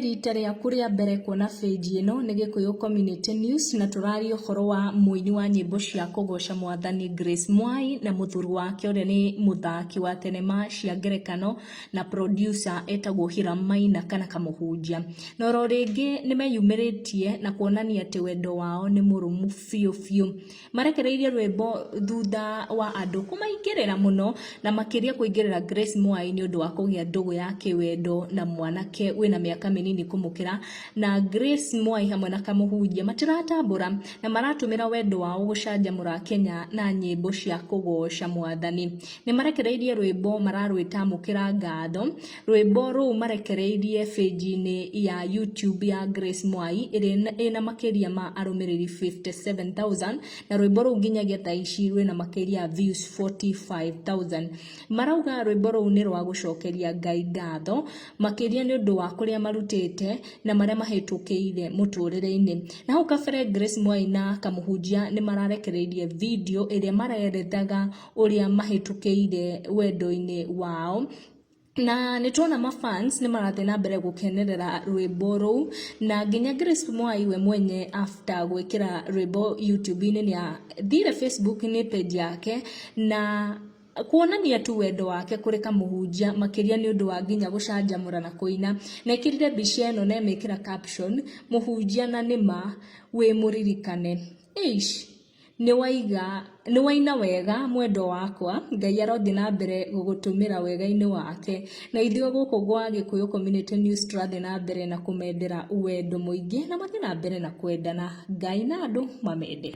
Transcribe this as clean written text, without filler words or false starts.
rita rĩaku rĩa mbere kuona page ĩno, nĩ Gĩkũyũ Community News na tũraria ũhoro wa mũini wa nyĩmbo cia kũgoca mwathani Grace Mwai na mũthuri wake ũrĩa nĩ mũthaki wa thenema cia ngerekano na producer etagwo Hiram Maina kana Kamũhunjia. Na oro rĩngĩ nĩ meyumĩrĩtie na kuonania atĩ wendo wao nĩ mũrũmu biũ biũ. Marekereirie rwĩmbo thutha wa andũ kũmaingĩrĩra mũno na makĩria kũingĩrĩra Grace Mwai nĩ ũndũ wa kũgĩa ndũgũ ya kĩwendo na mwanake wĩna mĩaka mĩnini kũmũkĩra na Grace Mwai hamwe na Kamũhunjia matiratambũra na maratũmĩra wendo wao gũcanjamũra Kenya na nyĩmbo cia kũgoca mwathani. Nĩ marekereirie rwĩmbo mararwĩta Amũkĩra Ngatho. Rwĩmbo rũu marekereirie bĩnji-inĩ ya YouTube ya Grace Mwai ĩrĩa ĩna makĩria ma arũmĩrĩri 57,000 na rwĩmbo rũu nginyagia thaa ici rwĩna makĩria ya views 45,000. Marauga rwĩmbo rũu nĩ rwa gũcokeria Ngai ngatho makĩria nĩ ũndũ wa kũrĩa marutĩte na marĩa mahĩtũkĩire mũtũrĩre-inĩ. Na hau kabere Grace Mwai na Kamũhunjia nĩ mararekereirie video ĩrĩa marerethaga ũrĩa mahĩtũkĩire wendo-inĩ wao na nĩ tuona ma fans nĩ marathiĩ na mbere gũkenerera rwĩmbo rũu na nginya Grace Mwai we mwenye after gwĩkĩra rwĩmbo YouTube-inĩ nĩ athire Facebook-inĩ page yake na kuonania tu wendo wake kũrĩ kamũhunjia makĩria nĩ ũndũ wa nginya gũcanjamũra na kũina na ĩkĩrire mbica ĩno na ĩmĩkĩra caption mũhunjia na nĩma wĩ mũririkane. Eish! Nĩwaina wega mwendwa wakwa, Ngai arothiĩ na mbere gũgũtũmĩra wega-inĩ wake. Na ithuĩ gũkũ gwa Gĩkũyũ Community News tũrathiĩ na mbere na kũmendera wendo mũingĩ na mathiĩ na mbere na kwendana. Ngai na andũ mamende.